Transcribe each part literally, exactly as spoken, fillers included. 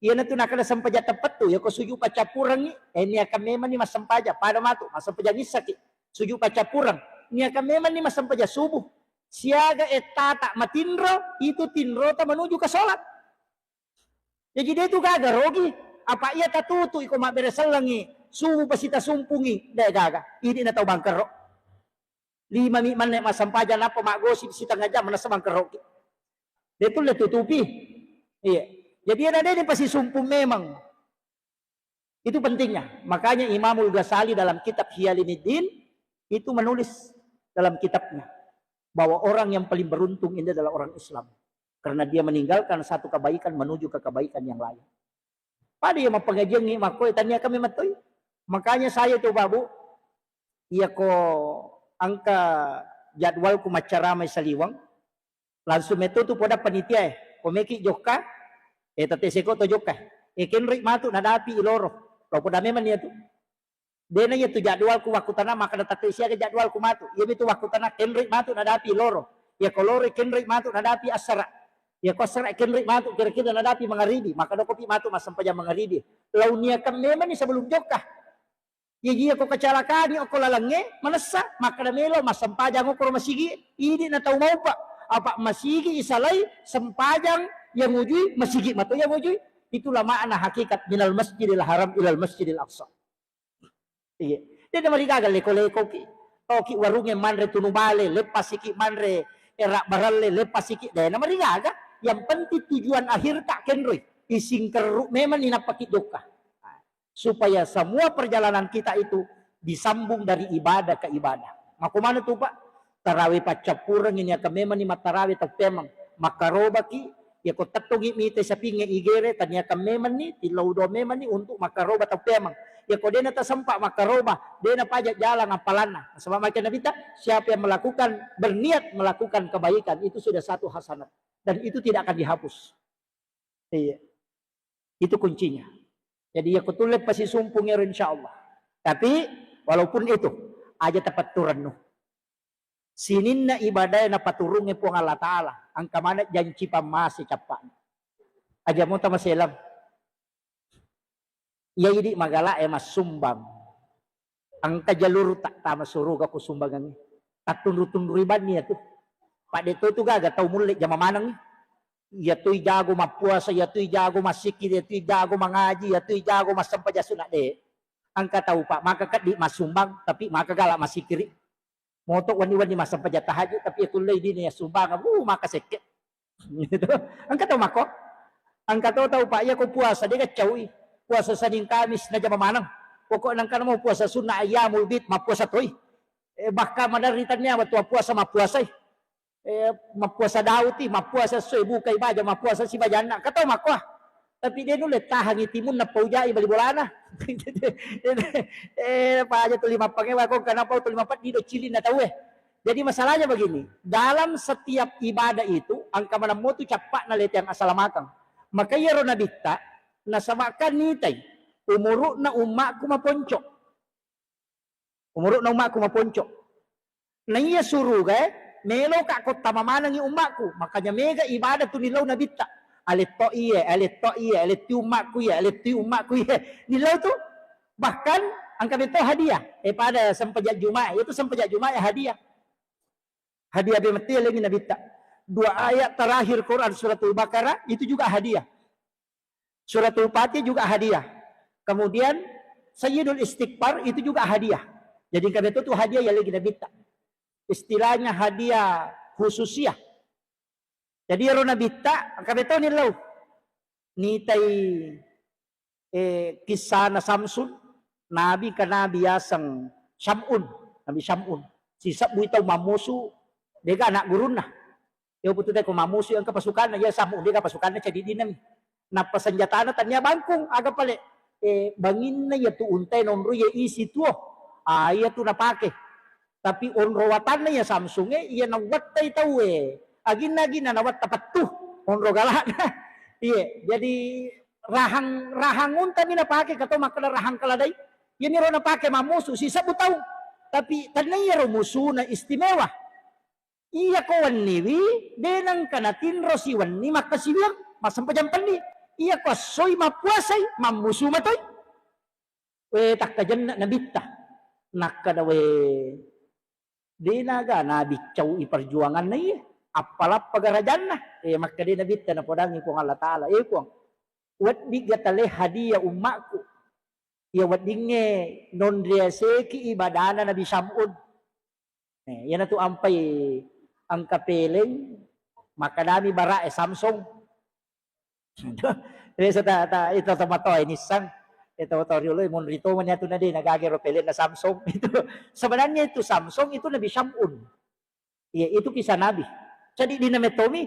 Iyanatu nakkeda sempajang teppettu, yako sujud paccappurengngi, eh, niakan memanni massempajang, pada matu, massempajang issaki, sujud paccappureng, niakan memanni massempajang subuh. Siaga ettata matinro, itu tinrota menuju ke sholat. Jaji de tu gaga rogi, apa iya tatutu iko mabbere sellengngi, subuh pasi tasumpungi, de gaga, idi na tau bangkerro. Lima mi manne massempajang nappa maggosip sitengnga jam, manessa bangkerroki. De tulle tutupi. Iya. Jadi ada de pasi sumpung memang. Itu pentingnya. Makanya Imamul Ghazali dalam kitab Ihya Ulumuddin itu menulis dalam kitabnya bahwa orang yang paling beruntung ini adalah orang Islam. Karena dia meninggalkan satu kebaikan menuju ke kebaikan yang lain. Pada iya mappangajiangngi makko, tania kami matoi. Makanya saya coba, Bu, iya ko angka jadwalku maccaramai saliweng, langsung metu tu poda panitia e. Ko meki jokka, eh, tette seko to jokka. Eh, kenroi matu nadapi iloro. Lo poda memang iya tu. Dena iya tu jadwalku wakkutana, maka na tette siaga jadwalku matu. Iya mitu wakkutana, kenroi matu nadapi loro. Iya ko loro kenroi matu nadapi assara. Iya ko assara kenroi matu kira-kira nadapi mangaribi. Maka dokopi matu massempajang mangaribi. Lau niakan memang ni sebelum jokka. Iya, iya ko kecelakaan okko lalengnge, manessa, makkeda melo massempajang okko ro masigi, idi na tau maupa. Apa masigi isalai sempajang yang ujui, masigi mato yang ujui. Itulah makna hakikat minal masjidil haram ilal masjidil aqsa. Iya. De marigaga leko-lekoki. Toki warungnge manre tunu bale, leppasiki manre era baralle, leppasiki. De marigaga. Yang penting tujuan akhirta kenroi. Ising kerru memang ni nappaki jokka. Supaya semua perjalanan kita itu disambung dari ibadah ke ibadah. Mako mana tu, Pak? Tarawe paccappureng ini akan memang ni mattarawe tau pemang. Makkarobaki, ya ko tettongi mite sapinge igere, taniakan memang ni, tillau do memang ni untuk makkaroba tau pemang. Ya ko dena tasempa makkaroba, dena pajak jalan apalanna. Sebab makin Nabi ta, siapa yang melakukan, berniat melakukan kebaikan, itu sudah satu hasanat. Dan itu tidak akan dihapus. Iya. Itu kuncinya. Jadi, ya kutulle pasisumpung ero, insya Allah. Tapi, walaupun itu, aja tapatturennu. Sininna ibadah napaturungnge Puang Allah Ta'ala. Angka mana janci pammase cappa'na. Aja mota maselang. Iya idi magala e massumbang. Engka jalur ta-, tama suruga ku sumbangangnge. Tattunru-tunrui banni iyatu. Pak de to tu gaga tau mulle jama manengngi. Iyatu ijago mappuasa, iyatu ijago massikki, iyatu ijago mangaji, iyatu ijago massempajang sunna de. Engka tau Pak maka keddi massumbang tapi maka gala massikkiri. Moto wenni-wenni massempajang tahajud, tapi iya tullei dini ya sumbang, uh, maka sekke. Gitu. Engka tau mako. Engka to tau Pak, iya ko puasa, de gaccaui. Puasa Senin Kamis, najama maneng. Pokokna engka namo puasa sunnah ayyamul bid, mappuasa toi. Eh, bahkan maderri tania wettu puasa mappuasai. Eh, mappuasa dauti, mappuasa soi, bukai baja, mappuasa sibajanna. Engka tau mako. Tapi de nulle tahangi timunna paujai bali bolana. Eh, paja tuli mappangewa ko, kenapa tuli mapeddi do cilinna tauwe. Jadi masalahnya begini, dalam setiap ibadah itu engka maneng motu cappa'na lete yang asalamakang. Maka iyaro nabitta, nasaba'kan nitai, umuru'na ummakku maponco. Umuru'na ummakku maponco. Naiya surugae, meloka ko tama manengi ummakku. Makanya mega ibadah tu nilau nabitta. Aletto iye, aletto iye, aletti ummakku iye, aletti ummakku iye. Nilau tu, bahkan engka beto hadiah. Eh, pada sempajak Jumat, itu sempajak Jumat ya hadiah. Hadiah bemetti lengi nabitta. Dua ayat terakhir Quran suratul Baqarah, itu juga hadiah. Suratul Fatihah juga hadiah. Kemudian Sayyidul Istighfar itu juga hadiah. Jadi engka beto tu hadiah ya lagi nabitta. Istilahnya hadiah khususiyah. Jadi ero nabitta, engka beto nilau. Nitai, eh, kissana Samsun, nabi ka nabi yaseng Syamun, Nabi Syamun. Sisebbui tau mammusu, dega anak gurunna. Iya putu te ko mammusu engka pasukanna, iya Syamun dega pasukanna ceddi dinami. Nappa senjatana tania bangkung, aga pale, eh, banginna iya tu untai nonro iya isi tuo. Ah, iya tu napake. Tapi onro watanna iya Samsungnge, iya nawattai tauwe. Aginna-aginna nawatta pettu. Onro galana. Iya, jadi rahang, rahang untami napake, kato makkeda rahang keledai. Iyamiro napake mammusu, sisebbu tau. Tapi tenniyaro musuna istimewa. Iya ko wenniwi, de nengka natinro siwenni makkasiwiang, massempajang penni. Iya ko essoi mappuasai, mammusu matoi. We, takkajenna nabitta. Nakkada we, denaga nabiccau i perjuanganna iye. Appalappa garajanna. Eh, makkeda nabitta napodangi Puang Allah Ta'ala. Eh, Puang, weddigga tale hadiah ummakku. Iya weddingnge nonriaseki ibadana Nabi Syam'un. Eh, iyanatu ampai engka peleng, makkadami bara'e Samsung. Biasa ta, ta, itu tomatoa ini sang, itu to riolo monri to mani atu nade nagage ro pelenna Samsung. Itu sebenarnya itu Samsung itu Nabi Syam'un. Iya, itu kisah Nabi. Jadi di name tomi,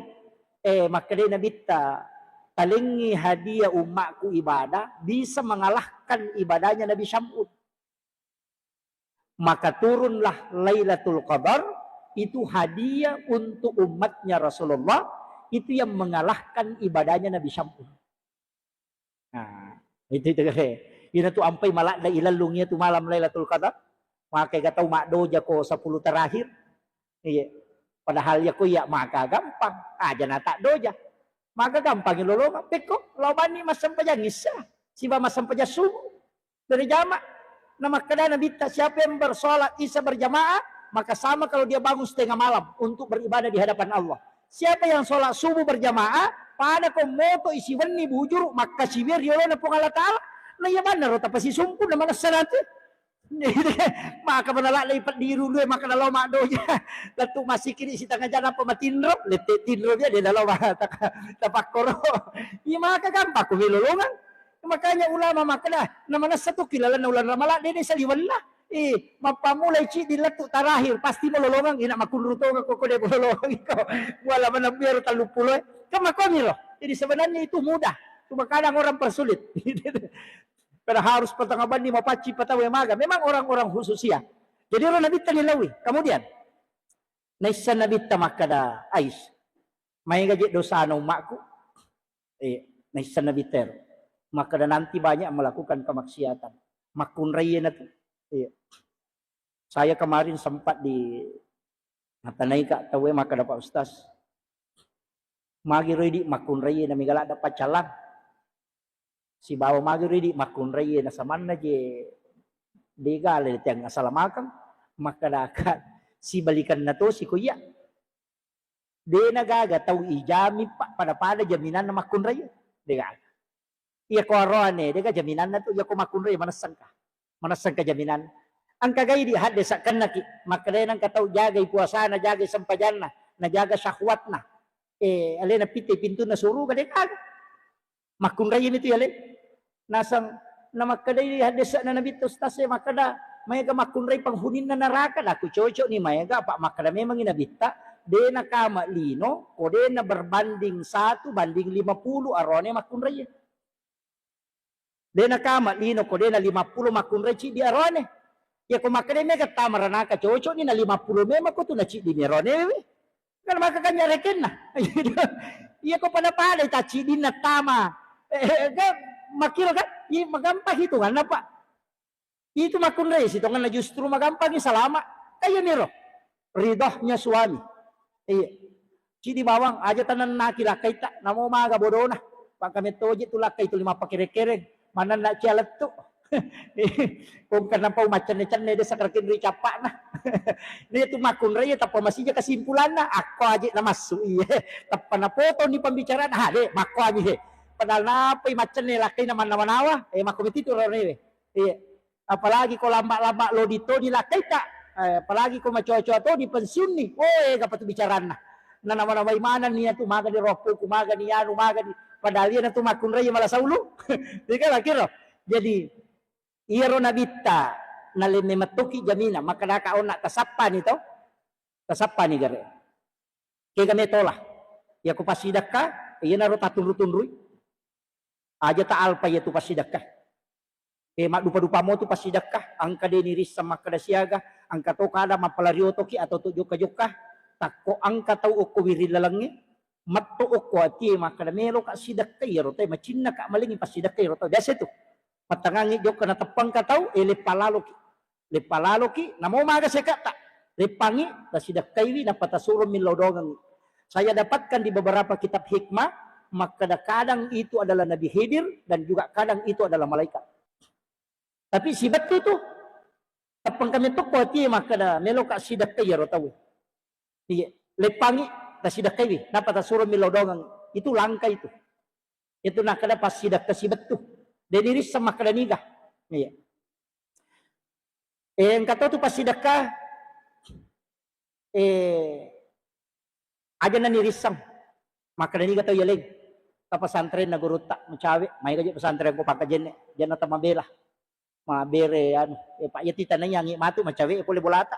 eh, makkedai Nabitta, talengi hadiah ummakku ibadah bisa mengalahkan ibadahnya Nabi Syam'un. Maka turunlah Lailatul Qadar, itu hadiah untuk umatnya Rasulullah, itu yang mengalahkan ibadahnya Nabi Syam'un. Nah, itu, itu kare. Ina tu ampai maladda ilallung iya tu malam Lailatul Qadar. Maka ga tau maddoja ko sepuluh terakhir. Iya. Padahal ya ko iya maka gampang. Aja na tak doja. Maka gampang lolongang. Pekko, lao bani massempajang isya. Siba massempajang subuh. Dari jama. Nah, makkeda Nabitta, siapa yang bersolat isya berjamaah, maka sama kalau dia bangun setengah malam untuk beribadah di hadapan Allah. Siapa yang sholat subuh berjamaah, pada ko moto isi wenni bujuru, makkasiwiang riolona Puang Allah Ta'ala. Na iya manna ro tapasisumpu na manessa natu. Maka mana lalai peddiru due, maka nalo maddoja. Lettu masikiri sitengah jana apa matinro, lette tinro dia dia nalo ma-, tak-, tapakkoro. Iya maka gampang ko melolongang. Makanya ulama makkeda, na manessa tu kilalanna ulana Ramalang, de, de saliwenna. Eh, mappamulai ciddi lettu terakhir, pasti malolongang, ina makunru tonga ko, ko de malolongang ko. Muala maneng biar telluppulo, eh. Kan makomi ro. Jadi sebenarnya itu mudah. Cuma kadang orang persulit. Karena harus patang banni mapacci patau maga. Memang orang-orang khusus ya. Jadi orang Nabi tadi lawi. Kemudian, naissa Nabitta makkeda, Ais, maega je dosana ummakku. Eh, naissa Nabitta ero. Makkeda nanti banyak melakukan kemaksiatan. Makkunrai na tu. Iya. Saya kemarin sempat di matanaika tauwe makkeda, Pak Ustaz, magi roi di makkunrai na mega ladda paccalang. Sibawa magi ridi makkunrai na samanna je dega le tiang asalamakeng, makkedaka sibalikanna tosi ko iya. Dena gaga tau ijami pa-, pada-pada jaminanna makkunrai. Dega. Iya ko aroane, dega jaminanna tu, iya ko makkunrai manessengka. Manessengka jaminan. Engka gai di hadde sakkennaki, makkedai engka tau jagai puasana, jagai sempajanna, najaga syahwatna. Eh, alena pitte pintunna suruga, dega. Makkunrai mi tu yale. Naseng namakkedai haddese'na Nabitta Ustaz e makkeda, maega makkunrai penghuni'na neraka, daku cocok ni maega, apa makkeda memangi Nabitta, dena kama lino, ko dena berbanding satu banding lima puluh arone makkunrai. Dena kama lino, ko dena lima puluh makkunrai ciddi arone. Iya ko makkeda mega tama ranaka cocok ni na lima puluh memang ko tu na ciddi mi arone we. Kan maka kan nyarekenna. Iya ko pada-pada ta ciddinna tama. Eh, eh, kan makkiro kan? Iya, magampang hitunganna, Pak. Itu makkunrai sitonganna justru magampangi salama. Kaya miro. Ridhonya suami. Iya. Ciddi bawang aja tanennaki lakkaita, namo maga bodona. Pakamettoji tu lakkai tuli mappakere-kereng. Manenna cia lettu. Kongka napau maccenne-cenne de sakra kenri cappa'na. Dia tu makkunrai tappa masija kesimpulanna. Akko aje namassu iye. Tappa napotoni pembicaraan. Ah, de, makko abi he. Padahal napai maccenne lakkaina mannawa-nawa. Eh, makko metitu rone we. Iya. Apalagi ko lamba-lamba lodi to di lakkaita, eh, apalagi ko macoa-coa to di pensiunni. Oh, eh, gapa tu bicaranna. Nanawa-nawai manenni iya tu, magani roppoku, magani anu, magani. Padahal iya na tu makkunrai mala saulu. Iya kan, akhirnya. Jadi, iyaro Nabitta nalemme mettoki jamina, makkedaka onna tasappani to. Tasappani gare. Kega metola. Iya ko passidekka, iyanaro tatunru-tunrui. Aja ta alpa iya tu passidekka. Eh, maddupa-dupa mo tu passidekka, engka de nirisseng makkeda siaga, engka to kada mappalari otoki atau to jokka-jokka, takko engka tau okko wiring lalengnge, metto okko atie makkeda meloka sidekka iyaro tau, macinnaka malengi passidekka iyaro tau. Biasa tu. Mattangangi jokka nateppangka tau, eh, leppa laloki. Leppa laloki, namo maga seketta. Leppangi, tasidekkaiwi, nappa tasuro millau dongengi. Saya dapatkan di beberapa kitab hikmah, makkeda kadang itu adalah Nabi Khidir dan juga kadang itu adalah malaikat. Tapi sibettu tu, teppengka metto ko atie makkeda meloka sidekka iyaro tau. Iya, leppangi, tasidekkaiwi, nappa tasuro millau doang. Itu langka itu. Itu nakkeda passidekka sibettu. De' nirisseng makkeda niga. Iya. Eh, engka to tu passidekka, eh, aja na nirisseng. Makkeda niga tau yaleng. Ka pesantrenna gurutta, macawe, maega je pesantren ko Pangkajenne, janna tamabela. Mabere anu, eh, Pak, iya titanaiangi matu macawe pole bolata.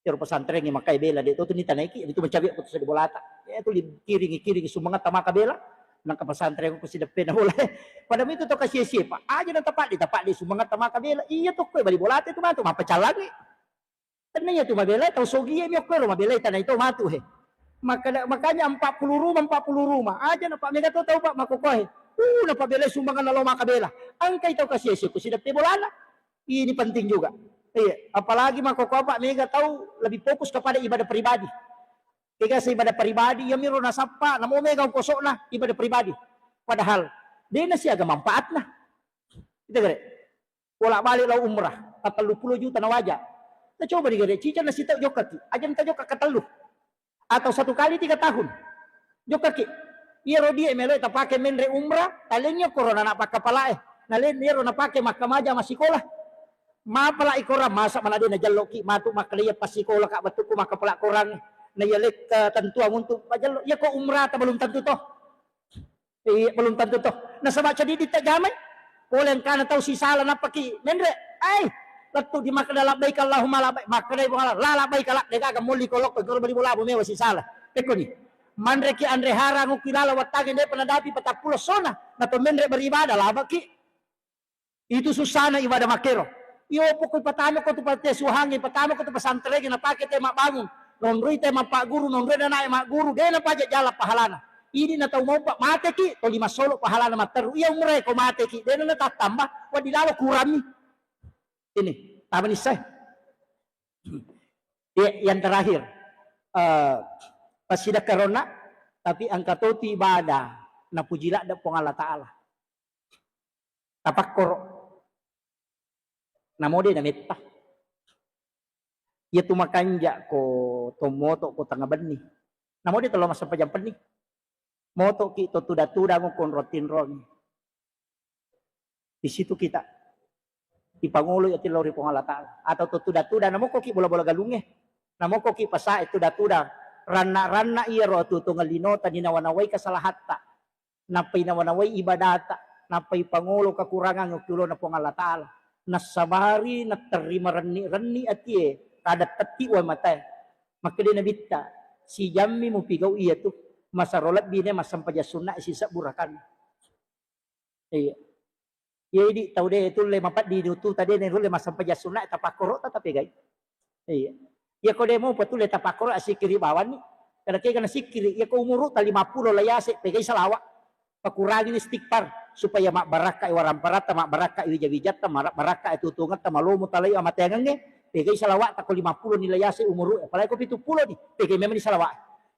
Ero pesantrengnge makkai bela, de' to tu nitanaiki, itu macawe ko tu seddi bolata. Eh, tu li-, kiringi, kiringi sumangetta maka bela. Nangka pesantren ko sideppena bola. Pada mitu to kasie-sie, Pak. Aja na tapadde, tapadde sumangetta maka bela. Iya to ko bali bolata itu matu, mappacallangi. Tennia tu mabelai tau sogie mi okko ero mabelai tanai to matu he. Maka-, makanya empat puluh rumah, empat puluh rumah. Aja na Pak mega to tau Pak makokohe. Uh, na Pak belai sumbangan nalo maka bela. Angkai tau kasie-sie ko sideppe bolana. Ini penting juga. Iya, apalagi makokohe Pak mega tau lebih fokus kepada ibadah pribadi. Kega se ibadah pribadi, iya miro nasappa, namo mega ongkosokna ibadah pribadi. Padahal, de' nasiaga manfaatna. Kita gere. Bolak-balik lao umrah, tatellu pulo juta nawaja. Tacoba ni gere, ciceng nasitau jokkaki, aja na tajokka katellu. Atau satu kali tiga tahun. Jokkaki. Iyaro die melo tapake menre umrah, talengnya korona na pakkapalae. Nalen iyaro napake makkamaja massikola. Mapala ikorang masa mana de' najelloki, matu makkalea passikola ka bettukku makkapala korang. Na iya lekka tentuang untuk majello. Iya ko umrah ta belum tentu toh. Iya, belum tentu toh. Nasaba cedidi tajamai. Pole engkana tau sisala nappaki menre. Ai, lettu di makkeda labbaik Allahumma labbaik. Makkedai Puang Allah, la labbaik la, de' gaga molli ko lokko, guru bali bola mewa sisala. Pekkoni. Manreki anre harang ukki lala wattange de' pernah dapi patappulo sona. Nato menre beribadah labaki. Itu susana ibadah makkero. Iyo pokok patama ko tu pate suhangi, patama ko tu pesantrengi, napake te mabbangun. Nonroi te mappaguru, nonroi nanae magguru, de' napaja jala pahalana. Ini na tau maupa mateki, toli massolo pahalana matteru. Iya umrah ko mateki, de' na tattamba, waddi lalo kurammi. Ini, tama nissai. Iya, yang terakhir, eh, passidekkaronna, tapi engka to tu ibadah, napuji ladde Puang Allah Ta'ala. Tapakkoro. Namo de' nametta. Iya tu makanja ko to moto ko tengnga benni. Namo de' to lo massempajang penni. Motoki to tuda-tudang ko onrong tinrong. Di situ kita ipangolo iya ti lao ri Puang Allah Ta'ala. Atau to tuda-tuda, namokkoki bola-bola galungnge. Namokkoki pasae tuda-tuda. Ranna-ranna iyaro atuo-tuongeng linota ninawa-nawai kesalahatta. Nappai nawa-nawai ibadata, nappai pangolo kakurangang okki ulona Puang Allah Ta'ala. Nassabari natterri marenni-renni atie, kada tetti wae matae. Makkeda Nabitta, sijammi mupigau iyatu, masaro lebbi ne massempajang sunna sisebbu rakanna. Iya. Iya, idi tau de tulle mapeddi dutu ta de ne rulle massempajang sunna tapakkoro ta tapegai. Iya. Iya ko de mo patulle tapakkoro asikiri bawanni. Kada kega nasikiri, iya ko umuru ta lima pulo la yase, pegai salawa. Pakurangini istighfar supaya mabbarakka i waramparatta, mabbarakka i wija-wijatta, mara-, barakka i tutungetta, malomo talai amateangengnge, pegai salawa ta ko lima pulo ni la yase umuru, apalagi ko pitu pulo ni, pegai memang ni salawa.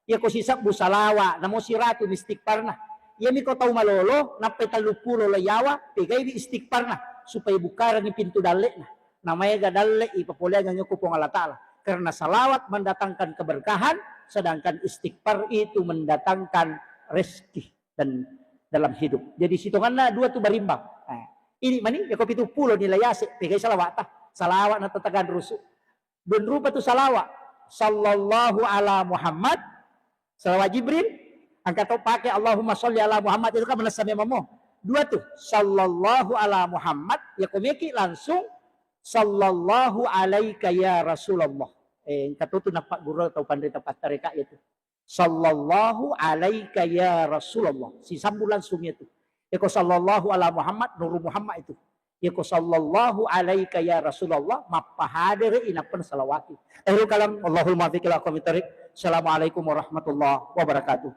Iya ko sisebbu salawa, namo siratu mi istighfarna. Iyami ko tau malolo, nappai tellu pulo la yawa, pegaiwi istighfarna supaya bukarengngi pintu dalle'na. Namaega dalle ipapoleangengngi ko Puang Allah Ta'ala. Karena salawat mendatangkan keberkahan, sedangkan istighfar itu mendatangkan rezeki dan dalam hidup. Jadi sitonganna dua tu berimbang. Nah, ini mani, iya ko pitu pulo ni la yase, pegai salawata. Salawa na tatagan rusu. Dua rupa tu salawa. Sallallahu ala Muhammad, salawa Jibril, engka to pake Allahumma sholli ala Muhammad, itu kan manessa memammo. Dua tu, sallallahu ala Muhammad, iya ko meki langsung, sallallahu alaika ya Rasulullah. Eh, engka to tu nappa guru tau panrita pattareka itu. Sallallahu alaika ya Rasulullah. Sisambung langsung itu. Eko sallallahu ala Muhammad, nuru Muhammad itu. Eko sallallahu alaika ya Rasulullah, mappahadere inappa salawati. Akhirul kalam, Allahul muwaffiq ila aqwamit thariq. Assalamualaikum warahmatullahi wabarakatuh.